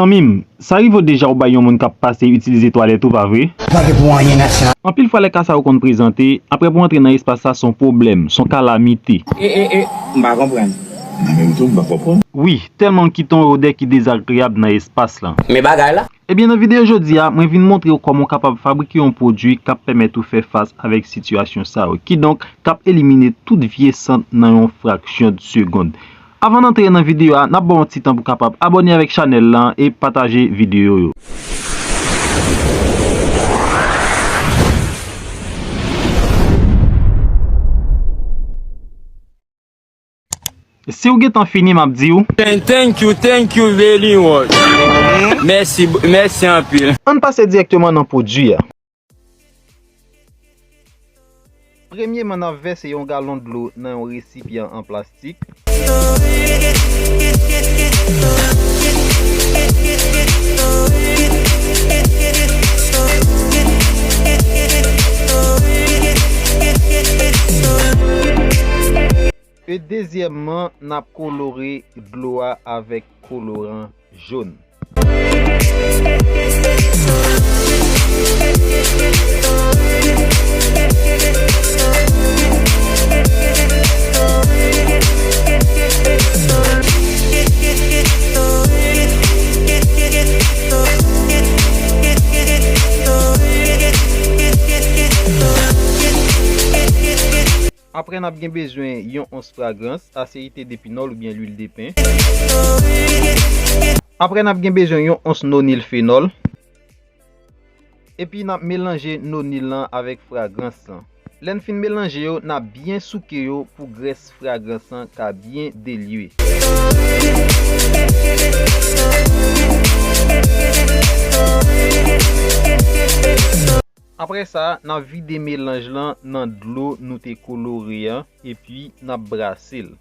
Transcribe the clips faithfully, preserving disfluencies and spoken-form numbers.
Zanmi m, sa rive w deja ou bay yon moun k ap pase itilize twalèt ou, pa vre? Pa gen pou anyen nan sa. Anpil fwa lè ka sa yo konn prezante, apre pou antre nan espas sa se yon pwoblèm, se yon kalamite. E, e, e, m pa konprann. Nan menm tou, m pa konprann. Wi, tèlman kite yon odè ki dezagreyab nan espas lan. Men bagay la. Ebyen, nan videyo jodi a, mwen vin montre w kòman w kapab fabrike yon pwodui k ap pèmèt ou fè fas avèk sitiyasyon sa yo, kidonk, k ap elimine tout vye sant nan yon fraksyon de segonn. Avan n antre nan videyo a, n ap ba w yon ti tan pou w kapab abòne avèk chanèl lan e pataje videyo yo. Si w gentan fini, m ap di w. Thank, thank you, thank you very much. Mèsi, mèsi anpil. Ann pase dirèkteman nan pwodui a. Premyeman, n ap vèse yon galon dlo nan yon resipyan an plastik. E dezyèmman, n ap kolore dlo a avèk koloran jòn. Apre, n ap gen bezwen yon ons fragrans, aserite de pinòl oubyen lwil de pen. Apre, n ap gen bezwen yon ons nonil fenòl. Epi, n ap melanje nonil lan avèk fragrans lan. Lè n fin melanje yo, n ap byen souke yo pou grès fragrans lan ka byen delye. Apre sa, n ap vide melanj lan nan dlo nou te kolore an, epi n ap brase l.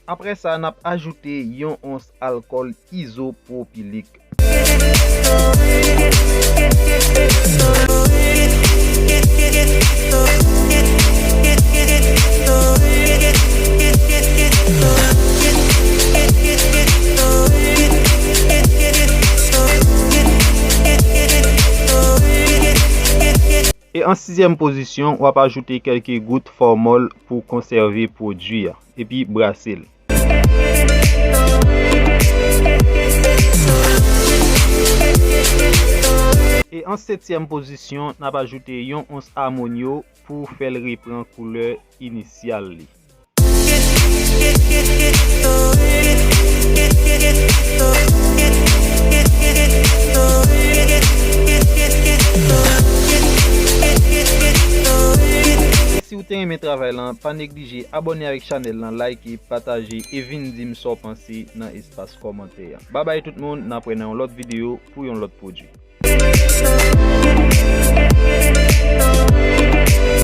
Apre sa, n ap ajoute yon ons alkòl izopwopilik. E an sizyèm pozisyon, w ap ajoute kèlke gout fòmòl pou konsève pwodui a, epi brase l. E an setyèm pozisyon, n ap ajoute yon ons amonyo pou fè l repran koulè inisyal li. Si w te renmen travay lan, pa neglije abòne avèk chanèl lan, like, pataje e vin di m sa w panse nan espas kòmantè a. Babay tout moun, n ap wè nan yon lòt videyo pou yon lòt pwodui.